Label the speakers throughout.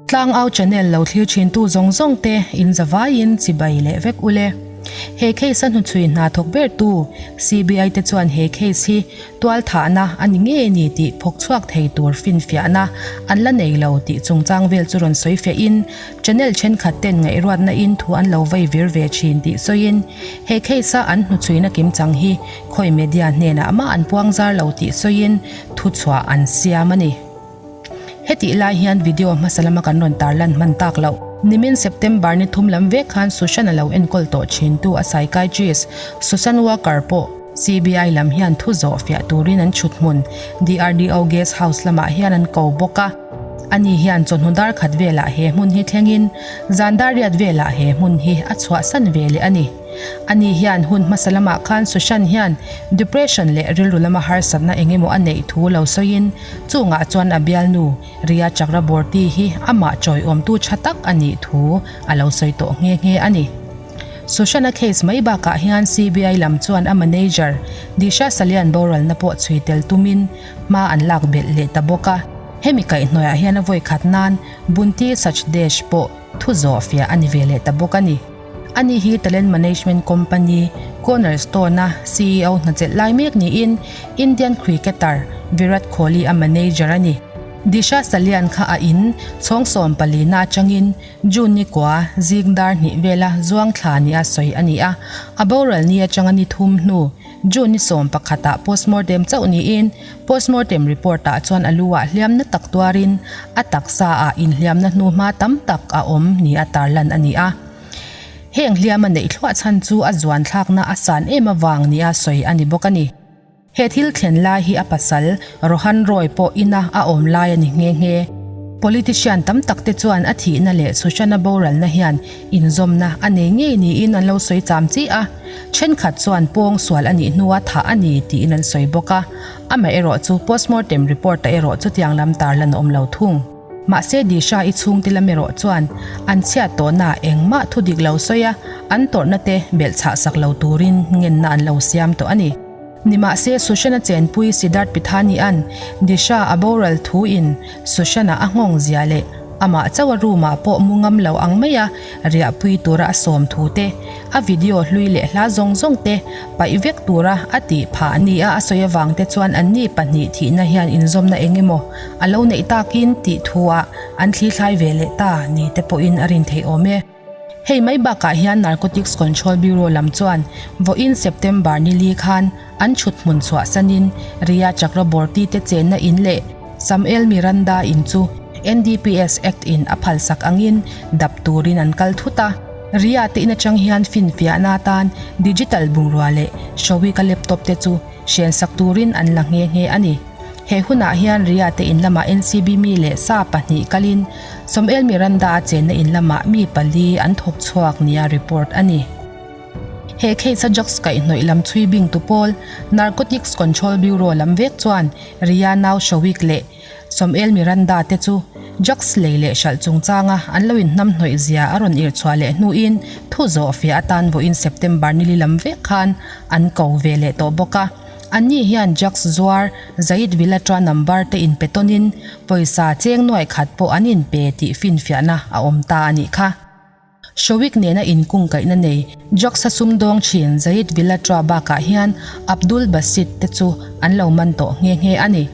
Speaker 1: Tlangau channel lo thlir thintu zawng zawng te in zavaiin chibai leh vek ule. He case a hnuchhui hna thawk bertu CBI te chuan he case hi tualthahna a ni ngei ni tih phawk chhuak thei tur finfiahna an la nei lo tih chungchang vel chu rawn sawi fiahin channel thenkhat ten ngaihruatna in thu an lo vei vir ve thin tih sawiin he case a an hnuchhuina kimchang hi khawi media hnenah mah an puang zar lo tih sawiin thuchhuah an siam a ni. Hetih lai hian video hmasa lama kan rawn tarlan hman tak loh. Nimin September ni thum lam vek khan Sushan a lo enkawl tawh thintu a psychiatrist Susan Walker pawh CBI lam hian thu zawh fiah turin an chhut hmun DRDO Guest House lamah hian an ko bawk a. Ani hian chawhnu dar khat velah he hmun hi thlengin zan dar riat velah he hmun hi a chhuahsan ve leh a ni. Ani hian hun hmasa lamah khan Sushan hian depression leh rilru lama harsatna eng emaw a neih thu lo sawiin chungah chuan a bialnu Rhea Chakraborty hi amah chawiawmtu tha tak a nih thu a lo sawi tawh nghe nghe a ni. Sushan-a case mai bakah hian CBI lam chuan a manager Disha Salian boralna pawh chhui tel tumin hma an lak belh leh ta bawk a. Hemi kaihhnawihah hian a vawi khat nan Bunty Sachdesh pawh thu zawh fiah a ni ve leh ta bawk a ni. Ani hi Talent Management Company Cornerstone-a ceo hna chelh lai mek niin Indian cricketer Virat Kohli a manager a ni. Disha Salian kha a in chhawng 14 na atangin June ni kua zing dar hnih vela zuang thla nia sawi a ni a, a boral ni atanga ni thum hnu June ni 11 ah postmortem chauh niin postmortem report ah chuan a lu ah hliamna tak tuarin a taksa ah inhliamna hnuhma tam tak a awm nia tarlan a ni a. Heng hliam a neih thluah chhan chu a zuan thlakna a san em avang nia sawi a ni bawk a ni. He thil thlen lai hi a pasal Rohan Roy pawh ina a awm lai a ni nghe nghe. Politician tam tak te chuan a thihna leh Sushant-a boralna hian inzawmna a nei ngei niin an lo sawi cham chi a. Thenkhat chuan pawng sual a nih hnua thah a ni tiin an sawi bawk a. Amaherawh chu postmortem report-ah erawh chutiang lam tarlan a awm lo thung. Mahse Disha i chhungte lam erawh chuan an chhiat tawhnaah engmah thu dik lo sawi a, an tawrhna te belh chhah sak lo turin ngenna an lo siam tawh a ni. Nimahse Sushant-a chenpui Siddharth Pithani-a'n Disha a boral thuin Sushant-a a nghawng zia leh amah chauh a room-ah pawh mu ngam lo ang maia riahpui tura a sawm thu te, a video hlui leh hla zawng zawng te paih vek tura a tih phah nia a sawi avang te chuan anni pahnih thihna hian inzawmna eng emaw a lo neih takin tih thuah an thli thlai ve leh ta ni te pawhin a rin theih awm e. Hei mai bakah hian Narcotics Control Bureau lam chuan vawiin September ni li khan an chhut hmun chhuahsanin Rhea Chakraborty te chenna in leh Samuel Miranda in chu NDPS Act in a phalsak angin dap turin an kal thut a. Rhea te in atang hian finfiahna atan digital bungrua leh Showik-a laptop te chu hrensak turin an la nghe nghe a ni. He hunah hian Rhea te in lamah NCB mi leh sa pahnih kalin Samuel Miranda a chenna in lamah mi pali an thawk chhuak nia report a ni. He case a drugs kaihhnawih lam chhui bingtu pawl Narcotics Control Bureau lam vek chuan Rhea nau Showik leh Samuel Miranda te chu drugs lei leh hralh chungchanga an lo inhnamhnawih zia a rawn irhchhuah leh hnuin thu zawh fiah atan vawiin September nili lam vek khan an ko ve leh tawh bawk a. Anni hian drugs zuar Zaid Vilatra number te inpe tawnin pawisa cheng nuai khat pawh an inpe tih finfiahna a awm ta a nih kha. Showik nena inkungkaihna nei drugs a sumdawng thin Zaid Vilatra bakah hian Abdul Basit te chu an lo man tawh nghe nghe a ni.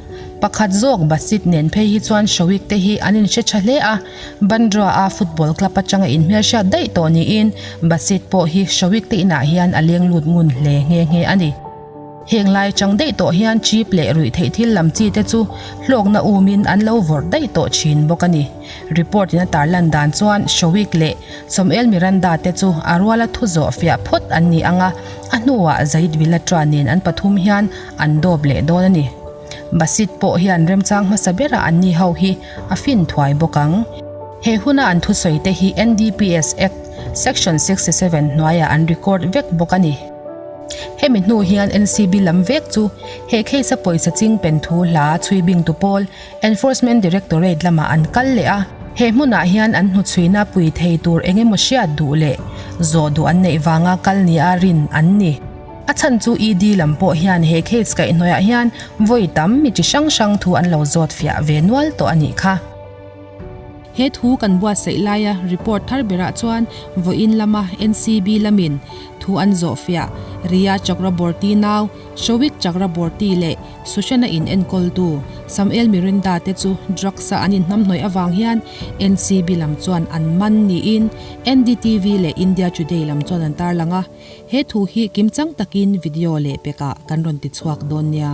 Speaker 1: Pakhat zawk Basit nen phei hi chuan Showik te hi an inhre tha hle a, Bandra a football club atanga inhmelhriat daih tawh niin Basit pawh hi Showik te inah hian a leng lut ngun hle nghe nghe a ni. Heng lai chang daih tawh hian chip leh ruih theih thil lam chi te chu hlawkna umin an lo vawrh daih tawh thin bawk a ni. Report in a tarlan dan chuan Showik leh Samuel Miranda te chu a ruala thu zawh fiah phawt an ni ang a, a hnuah Zaid Vilatra nen an pathum hian an dawp leh dawn a ni. Basit pawh hian remchang hmasa berah an ni ho hi a fin thuai bawk ang. He huna an thusawi te hi NDPS Act Section 67 hnuaiah an record vek bawk a ni. Hemi hnu hian NCB lam vek chu he case a pawisa ching pen thu hla chhui bingtu pawl Enforcement Directorate lamah an kal leh a. He hmunah hian an hnuchhuina pui thei tur eng emaw hriat duh leh zawh duh an neih vanga kal nia rin an ni. A chhan chu ED lam pawh hian he case kaihhnawihah hian vawi tam mi chi hrang hrang thu an lo zawt fiah ve nual tawh a nih kha. He thu kan buatsaih laia report thar berah chuan vawiin lama NCB lamin thu an zawhfiah Riya Chakraborty nau Showik Chakraborty leh Sushant-a in enkawltu Samuel Mirinda te chu drugs-a an inhnamhnawih avang hian NCB lam chuan an man niin NDTV leh India Today lam chuan an tarlang a. He thu hi kimchang takin video leh pekah kan rawn ti chhuak dawn nia.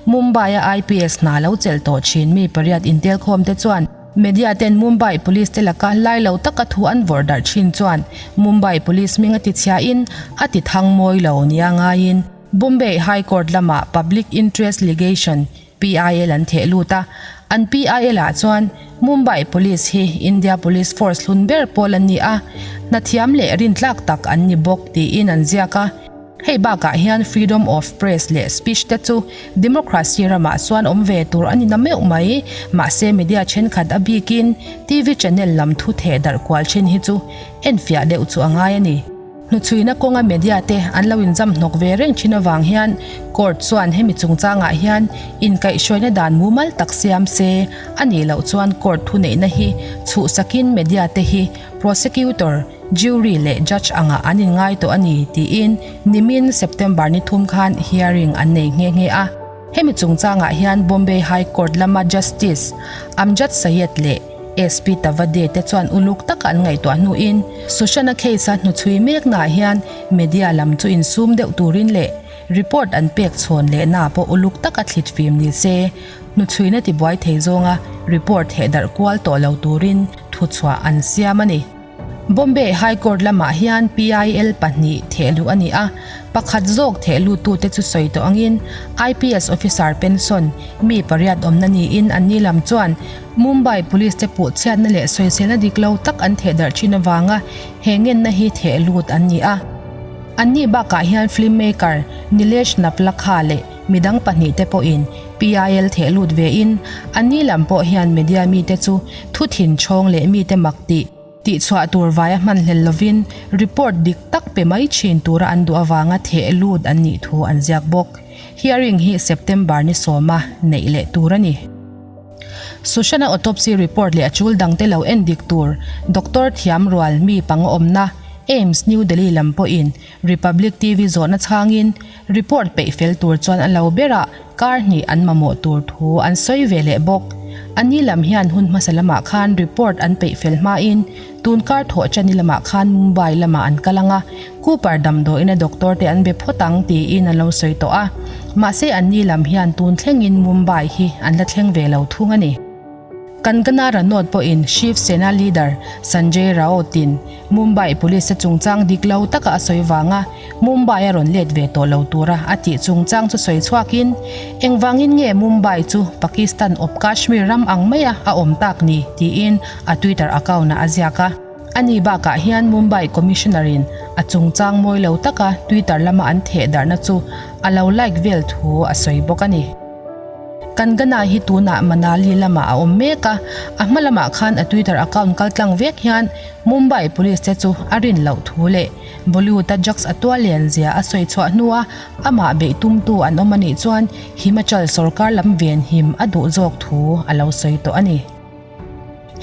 Speaker 1: Mumbai-a IPS hna lo chelh tawh thin mi pariat intelkhawm te chuan Media ten Mumbai Police te laka lai lo taka thu an vawrh darh thin chuan Mumbai Police hming a ti chhiahin a ti thang mawi lo nia ngaiin Bombay High Court lamah Public Interest Ligation, PIL, an theh lut a. An PIL ah chuan Mumbai Police hi India Police Force hlun ber pawl an ni a, hnathiam leh rintlak tak an ni bawk tiin an ziak a. Hei bakah hian freedom of press leh speech te chu democracy ramah chuan awm ve tur a ni na meuh mai. Mahse media thenkhat a bikin TV channel lam thu theh darh kual thin hi chu enfiah deuh chu a ngai a ni. Hnuchhuina kawnga media te an lo inzam hnawk ve reng thin avang hian court chuan hemi chungchangah hian inkaihhruaina dan mumal tak siam se a nih loh chuan court thuneihna hi chhuhsakin media te hi prosecutor Jury leh judge angah an inngai tawh a ni tiin nimin September ni thum khan hearing an nei nghe nghe a. Hemi chungchangah hian Bombay High Court lama Justice Amjad Sayed leh SP Tavade te chuan uluk taka an ngaihtuah hnuin Sushant-a case-a hnuchhui meknaah hian media lam chu insum deuh turin leh report an pek chhawn lehna pawh uluk taka thlit fim ni se hnuchhuina tibuai thei zawnga report thehdarh kual tawh lo turin thuchhuah an siam a ni. Bombay High Court lamah hian PIL pahnih thehluh a ni a, pakhat zawk thehluttute chu sawi tawh angin IPS officer pension mi pariat awmna niin anni lam chuan Mumbai Police te puh chhiatna leh sawiselna dik lo tak an thehdarh thin avanga he ngenna hi thehlut an ni a. Anni bakah hian film maker Nilesh Navlakha leh midang pahnihte pawhin PIL thehlut vein anni lam pawh hian media mite chu Thu thin chhawng leh mite mak tih tihchhuah tur vaia hman hlel lovin report dik tak pe mai thin tura an duh avanga theh lut an nih thu an ziak bawk. Hearing hi September ni sawma neih leh tur a ni. Sushant-a autopsy report leh a chul dangte lo en dik tur doctor thiam rual mi panga awmna AIIMS New Delhi lam pawhin Republic TV zawhna chhangin report peih fel tur chuan a lo berah Kar hnih an mamawh tur thu an sawi ve leh bawk. A ni lam hian hun hmasa lamah khan report an peih fel hmain tun kar thawh chani lamah khan Mumbai lamah an kal ang a, Cooper damdawiin a doctor te an be phawt ang tiin an lo sawi tawh a. Mahse an ni lam hian tun thlengin Mumbai hi an la thleng ve lo thung a ni. Kangana Ranaut pawhin Shiv Sena leader Sanjay Raut-in Mumbai Police te chungchang dik lo taka a sawi vanga Mumbai a rawn let ve tawh lo tura a tih chungchang chu sawi chhuakin, Engvangin nge Mumbai chu Pakistan awp Kashmir ram ang maia a awm tak ni? tiin a Twitter account-ah a ziak a. Ani bakah hian Mumbai Commissioner-in a chungchang mawi lo taka Twitter lama an thehdarhna chu a lo like vel thu a sawi bawk a ni. Kangana hi tunah Manali lamah a awm mek a, a hma lamah khan a Twitter account kaltlang vek hian Mumbai Police te chu a rin loh thu leh Bollywood-a drugs a tual lian zia a sawi chhuah hnua amah beih tumtu an awm a nih chuan Himachal sorkar lam venhim a duh zawk thu a lo sawi tawh a ni.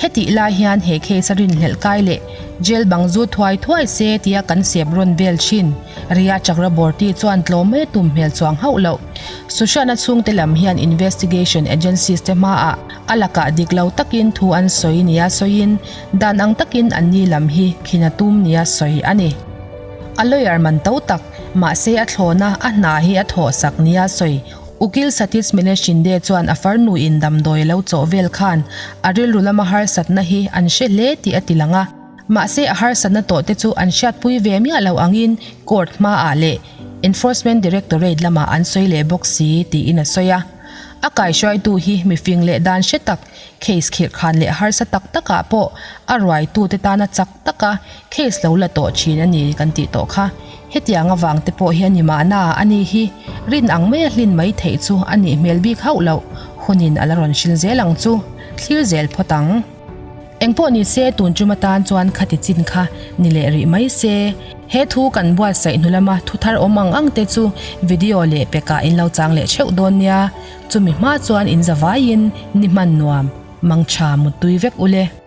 Speaker 1: Hetih lai hian he case a rinhlelh kai leh jail bang zu thuai thuai se tia kan sep rawn vel thin. Riya Chakraborty chuan tlawm mai a tum hmel chuang hauh loh. Sushant-a chhungte lam hian investigation agencies te hmaah a lakah dik lo takin thu an sawi nia sawiin dan ang takin anni lam hi khin a tum nia sawi a ni. A lawyer man to tak, mahse a thlawna a hna hi a thawhsak nia sawi Ukil Satish Mele Shinde chuan a farnu in damdawi a lo chawh vel khan a rilru lama harsatna hi an hre hle tih a ti lang a. Mahse a harsatna tawh te chu an hriatpui ve miah lo angin court hmaah leh Enforcement Directorate lamah an sawi leh bawk si tiin a sawi a. A kaihruaitu hi mifing leh dan hre tak case khirhkhan leh harsa tak takah pawh a ruaitute tana chak taka case lo la tawh thin a ni kan tih tawh kha. Hetiang avang te pawh hi a ni mahna a ni hi rin ang maia hlin mai theih chu a nih hmel bik hauh loh hunin a la rawn hrilh zel ang chu, thlir zel phawt ang. Engpawh ni se tun tum atan chuan khati chin kha ni leh rih mai se. He thu kan buatsaih hnu lama thu thar awm ang ang te chu video leh pekah in lo chang leh theuh dawn nia, chumi hma chuan in za vaiin ni hman nuam. Mangtha muttui vek ule.